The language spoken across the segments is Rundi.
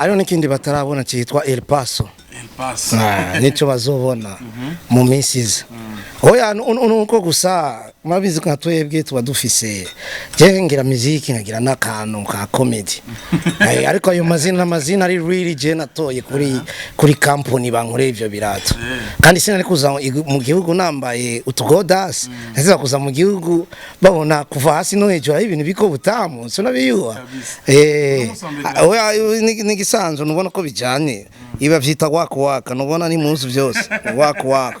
Hariho n'ikindi batarabona cyitwa El Paso. El Paso. Ah, nicyo bazobona mu minsi iza. Oya, nuko gusa murabizi ko nka twebwe tuba dufise, je ngira muziki, nkagira n'akantu ka comedy. Ariko ayo mazina, amazina ari really je natoye kuri company bankoreye ivyo birato, kandi sinari kuza mu gihugu nambaye utugodas. Nziza kuza mu gihugu babona kuva hasi no hejuru ari ibintu biko butamu sinabiyuha. Oya, ni gisanzwe, nubona ko bijanye, iba vyita waka waka, nubona ni munsi byose waka waka.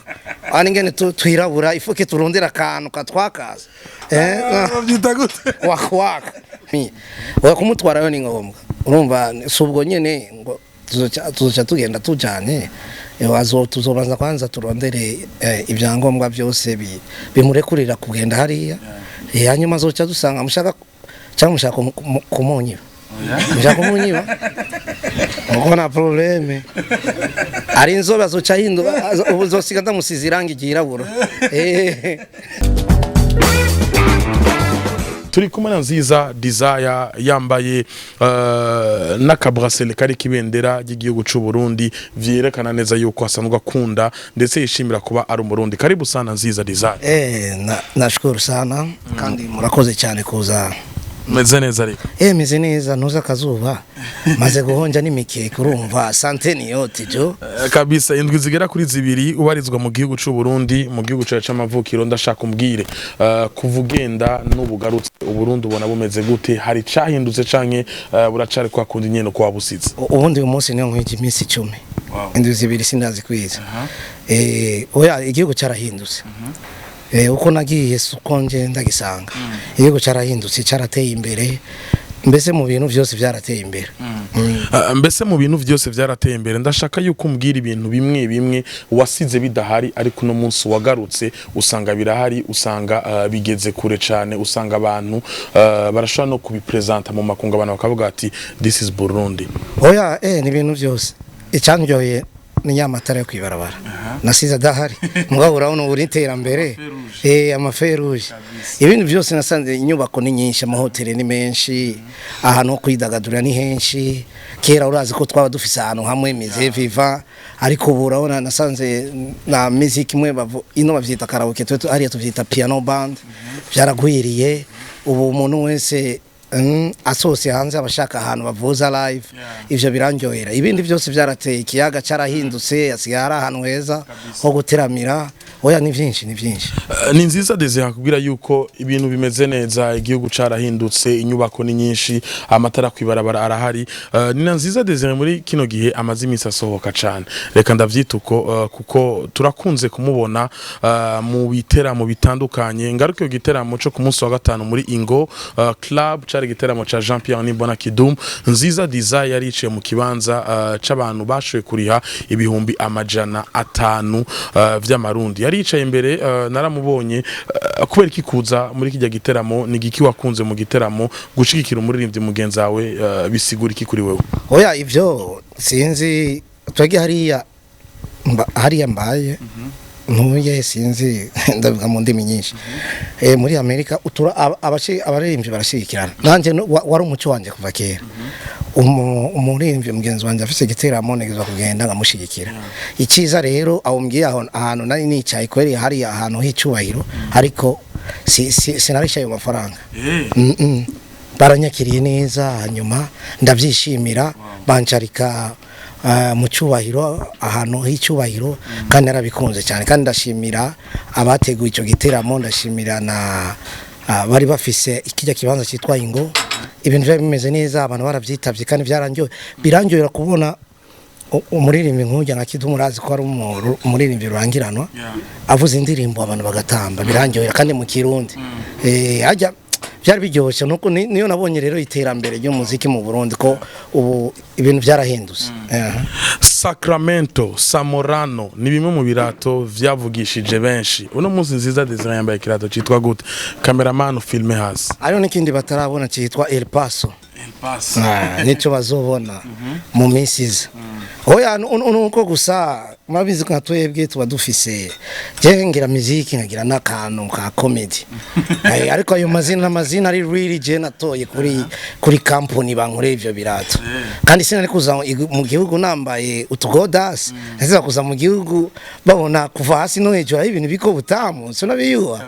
Ani ngene twirabura ifuke, turondera akantu katwakaza. Babyita gute? Waka waka. Oya, kumutwarayo ni ngombwa. Urumva si ubwo nyene ngo tuzoca tugenda tujanye. Tuzobanza kwanza turondere ibyangombwa byose bimurekurira kugenda hariya. Hanyuma azoca dusanga mushaka cyangwa mushaka kumunyiba, mushaka kumunyiba uko nta problème. Ari inzobe, azoca ahinduka. Ubu nzosiga ndamusize irangi ryirabura. Turi kumwe na Nziza Desire, yambaye n'akabracelet kari k'ibendera ry'igihugu c'u Burundi, vyerekana neza yuko asanzwe akunda ndetse yishimira kuba ari Umurundi. Karibu sana, Nziza Desire. Nashukuru sana, kandi murakoze cyane kuza. Meze neza ariko? Meze neza, ntuza akazuba, maze guhonja n'imikeke, urumva santé ni yote jo. Kabisa, indwi zigera kuri 2 ubarizwa mu gihugu c'u Burundi, mu gihugu cawe c'amavukiro. Ndashaka umbwire, kuva ugenda n'ubugarutse, Uburundi ubona bumeze gute? Hari cahindutse canke buracari kwa kundi nyene uko wabusize? Ubundi uyu munsi niyo nkwije iminsi 10. Indwi 2 sindazi kwiza. Oya, igihugu cyarahindutse. Uko nagiye suko nje ndagisanga. Igihugu cyarahindutse, cyarateye imbere, mbese mu bintu byose byarateye imbere. Mbese mu bintu byose byarateye imbere. Ndashaka yuko umbwira ibintu bimwe bimwe wasize bidahari, ariko uno munsi wagarutse usanga birahari, usanga bigeze kure cyane, usanga abantu barashobora no kubipresenta mu makungu, abantu bakavuga ati: "This is Burundi." Oya, ni ibintu byose. Icandyoheye ni ya matara yo kwibarabara nasize adahari, mugabo urabona ubu iterambere, amafeux rouges, ibintu byose. Nasanze inyubako ni nyinshi, amahoteli ni menshi, ahantu ho kwidagadurira ni henshi. Kera urazi ko twaba dufise ahantu hamwe musée vivant, ariko ubu urabona nasanze na music imwe ino bavyita karaoke, twe hariya tuvyita piano band, byaragwiriye. Ubu umuntu wese asohotse hanze abashaka ahantu bavuza live. Ivyo birandyohera. Ibindi byose byarateye, ikiyaga cyarahindutse, hasigaye ari ahantu heza ho guteramira. Oya, ni byinshi, ni byinshi. Ni Nziza Desire akubwira yuko ibintu bimeze neza, igihugu carahindutse, inyubako ni nyinshi, amatara kwibarabara arahari. Ni na Nziza Desire muri kino gihe amaze iminsi asohoka cane, reka ndavyita uko, kuko turakunze kumubona mu biteramo bitandukanye. Ngaruke ku giteramo co ku munsi wa gatanu muri Ingo Club, cari igiteramo ca Jean Pierre Nimbona Kidum. Nziza Desire yari yicaye mu kibanza c'abantu bashoboye kuriha 500,000 vy'amarundi. Yari yicaye imbere, naramubonye. Kubera iki kuza muri kijya giteramo? Ni giki wakunze mu giteramo? Gushigikira umuririmbyi mugenzi wawe bisigura iki kuri wewe? Oya, ivyo sinzi, twebwe hariya hariya mbaye ntuye, sinzi, ndavuga mu ndimi nyinshi. Muri Amerika utura abaririmbyi barashigikirana. Nanje wari umuco wanje kuva kera. Umuririmbyi mugenzi wanje afise igiteramo, ntegezwa kugenda nkamushigikira. Icyiza rero aho mbwiye, aho ahantu nari nicaye kweri hariya ahantu h'icyubahiro, ariko sinarisha ayo mafaranga. Baranyakiriye neza, hanyuma ndabyishimira, bancarika mu cyubahiro, ahantu h'icyubahiro, kandi narabikunze cyane. Kandi ndashimira abateguye icyo giteramo, ndashimira na bari bafise ikijya kibanza cyitwa Ingo. Ibintu byari bimeze neza, abantu barabyitabye, kandi byarangiye birangyohera kubona umuririmbyi nk'ujya nka Kidumu, urazi ko ari umuririmbyi rurangiranwa, avuze indirimbo abantu bagatamba, birangyohera, kandi mu Kirundi. Hajya byari biryoshye. Nuko niyo nabonye rero iterambere ry'umuziki mu Burundi, ko ubu ibintu byarahindutse. Sacramento Samorano ni bimwe mu birato vyavugishije benshi. Uno munsi Nziza Desire yambaye ikirato citwa gute? Cameraman, filme hasi. Hariho n'ikindi batarabona cyitwa El Paso. El Paso. Ah, nicyo bazobona mu minsi iza. Oya, nuko gusa murabizi ko nka twebwe tuba dufise, je ngira muziki, nkagira n'akantu ka comedy. Ariko ayo mazina, amazina ari really je natoye kuri company bankoreye ivyo birato, kandi sinari kuza mu gihugu nambaye utugodasi. Nziza kuza mu gihugu babona kuva hasi no hejuru ari ibintu biko butamu sinabiyuha.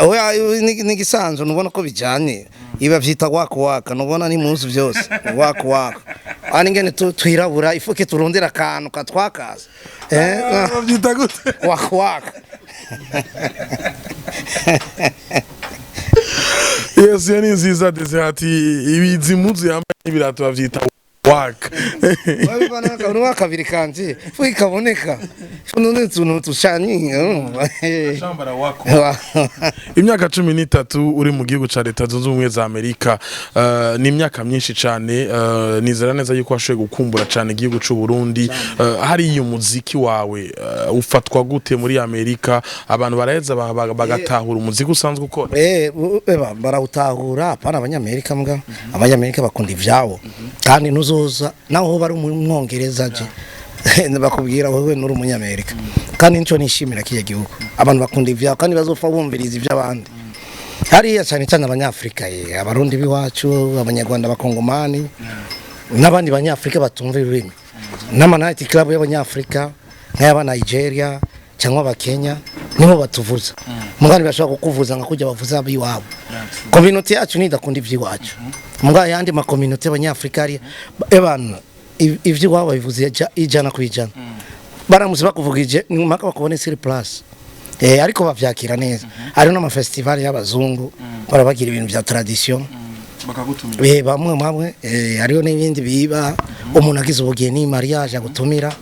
Oya, ni gisanzwe, nubona ko bijanye, iba vyita waka waka, nubona ni munsi byose waka waka, ani ngene twirabura ifuke turondera akantu katwakaza. Bavyita gute? Waka waka. Yes, iyo ni Nziza Desire ati ibizi impuzu yambaye n'ibirato bavyita waka. Wabibona akantu kabiri kanje fuke kaboneka none utuntu tushanye, urumva? Imyaka 13 uri mu gihugu ca Leta Zunze Ubumwe za Amerika, ni imyaka myinshi cane. Nizera neza yuko washoboye gukumbura cane igihugu c'u Burundi. Hariya umuziki wawe ufatwa gute muri Amerika? Abantu baraheza bagatahura umuziki usanzwe ukora? Eba barawutahura, apana abanyamerika mbwa, abanyamerika bakunda ivyabo, kandi ntuzoza naho bari umwongereza je bakubwira wowe nuri umunyamerika. Kandi nico nishimira kiya gihugu, abantu bakunda ivyabo kandi bazopfa bumviriza ivy'abandi hariya, cyane cyane abanyafrika, abarundi b'iwacu, abanyarwanda, abakongomani n'abandi banyafrika batumva ururimi, n'ama night club y'abanyafrika nk'ay'aba Nigeria cyangwa abakenya niho batuvuza. Mugani bashobora kukuvuza nka kujya bavuza abiwabo. Community yacu nidakunda ivy'iwacu, muga yandi ma community y'abanyafrika ari ebana ivy'iwabo babivuze 100%. Baramutse bakuvugije mpaka bakubone sur place. Ariko bavyakira neza. Hariho n'ama festival y'abazungu barabagira ibintu vya tradition. Bakagutumira? Bamwe bamwe, hariho n'ibindi biba umuntu agize ubugeni, mariage, agutumira.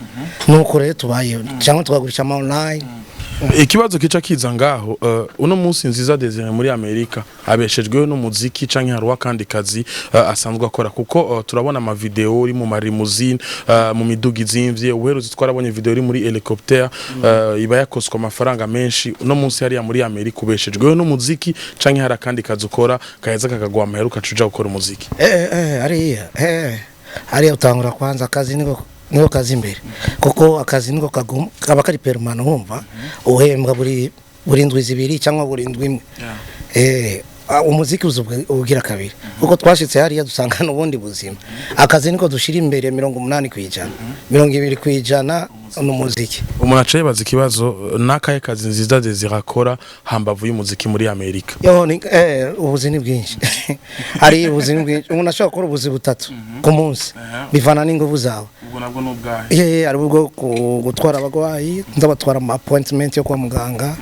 Nuko rero tubayeho cyangwa tukagurisha ama online. Ikibazo kica kiza ngaho, uno munsi Nziza Desire muri Amerika abeshejweho n'umuziki canke hari akandi kazi asanzwe akora? Kuko turabona ama video uri mu ma limousine, mu miduga izimvye. Uherutse twarabonye video uri muri helicopter, iba yakoswa amafaranga menshi. Uno munsi hariya muri Amerika ubeshejweho n'umuziki canke hari akandi kazi ukora kaheza kakaguha amahera ukaca uja gukora umuziki? Hariya hariya utangura kwanza akazi, niko kazi imbere, kuko akazi niko kaba kari permanent, wumva uhembwa buri ndwi 2 cyangwa buri ndwi 1. Umuziki uza ugira kabiri, kuko twashitse hariya dusanga n'ubundi buzima. Akazi niko dushira imbere 80%, 20% n'umuziki. Umuntu aca yibaza ikibazo, n'akahe kazi Nziza Desire akora hambavu y'umuziki muri Amerika? Yo, ni ubuzi ni bwinshi, hari ubuzi ni bwinshi. Umuntu ashobora gukora ubuzi butatu ku munsi, bivana n'inguvu zawe. Ubwo nabwo n'ubwahe? Hari ubwo gutwara abagwayi, ndabatwara ama appointment yo kwa muganga.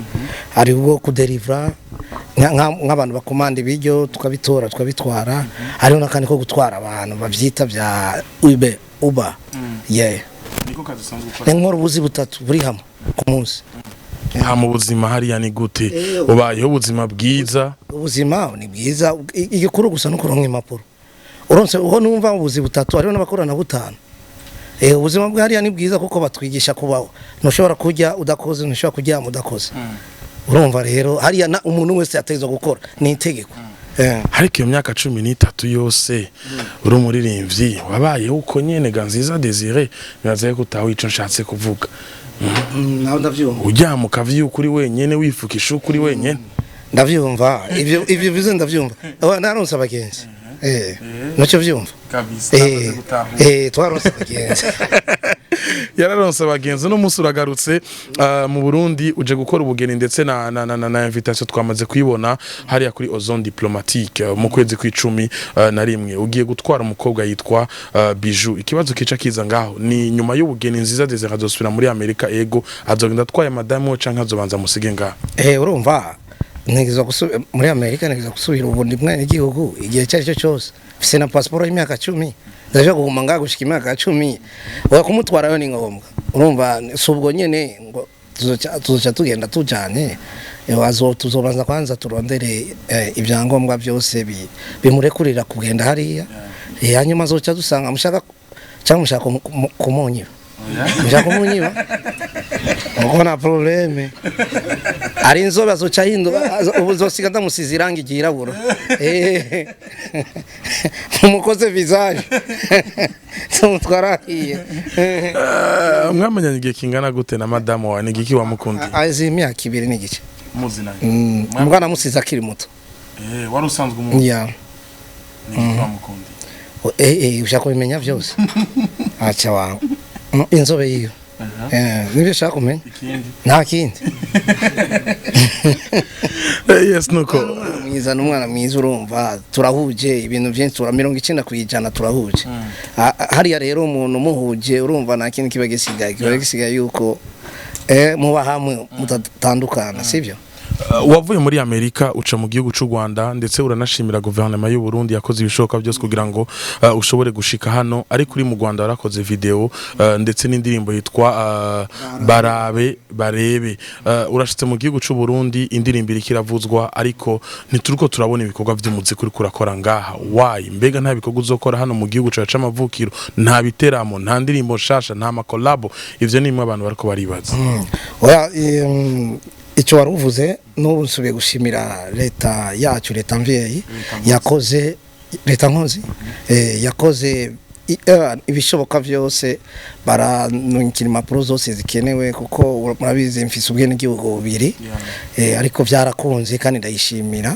Hari ubwo kudelivra nk'abantu bakomanda ibiryo, tukabitora tukabitwara. Hariho n'akandi ko gutwara abantu bavyita bya Uber, Uber, yeah. Niko kazi usanzwe ukora? Nkora ubuzi butatu buri hamwe ku munsi. Nta mu buzima hariya ni gute ubayeho? Ubuzima bwiza? Ubuzima ni bwiza, igikuru gusa no kuronka impapuro. Uronse uko numva ubuzi butatu, hariho n'abakorana butanu. Ubuzima bwa hariya ni bwiza kuko batwigisha kubaho. Ntushobora kurya udakoze, ntushobora kuryama udakoze. Urumva rero hariya na umuntu wese yategetswe gukora, ni itegeko. Ariko iyo myaka 13 yose uri umuririmbyi wabayeho uko nyene ga Nziza Desire? Bibaza yuko utawe ico nshatse kuvuga. Naho ndavyumva. Uryama ukavyuka uri wenyene, wifukisha uri wenyene. Ndavyumva ivyo bize, ndavyumva. Naronse abagenzi, nacyo vyumva. Kabisa. Twaronse abagenzi. Yararonse abagenzi. No munsi uragarutse mu Burundi, uje gukora ubugeni, ndetse na invitation twamaze kuyibona hariya kuri Ozone Diplomatique, mu kwezi kw'icumi na rimwe ugiye gutwara umukobwa yitwa Bijou. Ikibazo kica kiza ngaho ni nyuma y'ubugeni Nziza Desire azosubira muri Amerika? Ego, azogenda atwaye madame we canke azobanza musige ngaho? Urumva ntegerezwa gusubira muri Amerika, ntegerezwa gusubira. Ubu ndi mwene gihugu igihe icyo ari cyo cyose, mfise na pasiporo y'imyaka 10, ndaje kuguma ngaha gushika imyaka 10. Oya, kumutwarayo ni ngombwa. Urumva si ubwo nyene ngo tuzoca tugenda tujanye. Tuzobanza kwanza turondere ibyangombwa byose bimurekurira kugenda hariya. Hanyuma azoca dusanga mushaka cyangwa mushaka kumunyiba, mushaka kumunyiba. Uko nta problème, ari inzobe azoca ahinduka, ubu uzosiga ndamusize irangi ryirabura. Umukoze visage tumutwarahiye. Mwamenyanye igihe kingana gute na madamu wawe? Ni igiki wamukundiye? Azi imyaka 2 n'igice. Muzinanye? Mbwa namusize akiri muto. Wari usanzwe umuzi? Ya. Ni igiki wamukundiye? Ushaka kubimenya byose? Aca wawe inzobe yiyo. Nibyo ushaka kumenya? Ikindi? Nta kindi. Yes, nuko. Mwiza, n'umwana mwiza. Urumva turahuje ibintu byinshi, tura 90% turahuje. Hariya rero umuntu umuhuje, urumva nta kindi kiba gisigaye yuko muba hamwe mutatandukana, sibyo? Wavuye muri Amerika uca mu gihugu c'u Rwanda, ndetse uranashimira guverinoma y'u Burundi yakoze ibishoboka byose kugira ngo ushobore gushika hano. Ariko uri mu Rwanda warakoze video ndetse n'indirimbo yitwa Barabe Barebe. Urashitse mu gihugu c'u Burundi, indirimbo iriko iravuzwa, ariko ntituriko turabona ibikorwa vy'umuziki uriko urakora ngaha. Why? Mbega nta bikorwa uzokora hano mu gihugu cawe c'amavukiro? Nta biteramo, nta ndirimbo nshasha, nta makolabo? Ivyo ni bimwe abantu bariko baribaza. Oya, icyo wari uvuze, n'ubu nsubiye gushimira leta yacu, leta mvyeyi yakoze, leta nkozi, yakoze ibishoboka byose, baranukira impapuro zose zikenewe, kuko murabizi mfise ubwenegihugu bubiri, ariko byarakunze kandi ndayishimira.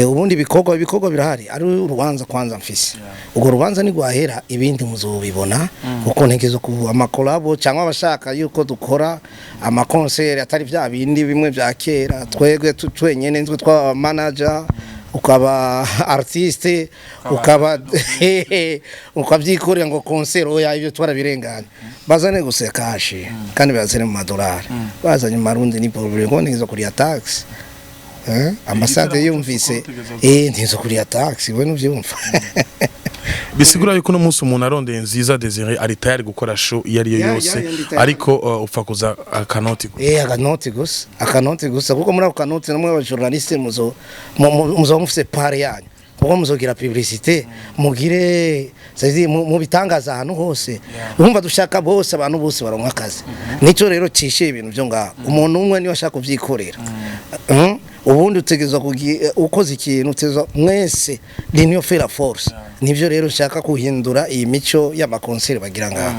Ubundi ibikorwa birahari, ari urubanza kwanza mfise. Urwo rubanza ntigwahera, ibindi muzobibona, kuko ntegezo ku amakolabo cyangwa abashaka yuko dukora amakonseri atari bya bindi bimwe bya kera, twebwe twenyene nzwe twaba manager, ukaba artiste, ukaba ukabyikorera ngo concert. Oya, ibyo twarabirenganya. Bazane gusa cash, kandi bazane mu madolari. Bazanye mu marundi ni problème, ngo ntizo kuriya tax. Ambasade yumvise ntizo kuriya tax, we nuvyumva. Bisigura yuko uno munsi umuntu arondeye Nziza Desire ari tayari gukora show iyo ariyo yose? Ya, ndi tayari. Ariko upfa kuza akanoti gusa. Akanoti gusa, akanoti gusa, kuko muri ako kanoti namwe aba journaliste muzo mufise part yanyu, kuko muzogira publicité, mugire c'est mu bitangaza ahantu hose. Urumva dushaka bose, abantu bose baronka akazi. Nico rero cishe ibintu byo ngaho, umuntu umwe niwe ashaka kuvyikorera. Ubundi utegerezwa ukoze ikintu utegerezwa mwese, l'union fait la force. Nivyo rero ushaka kuhindura iyi mico y'amakonseri bagira ngaho.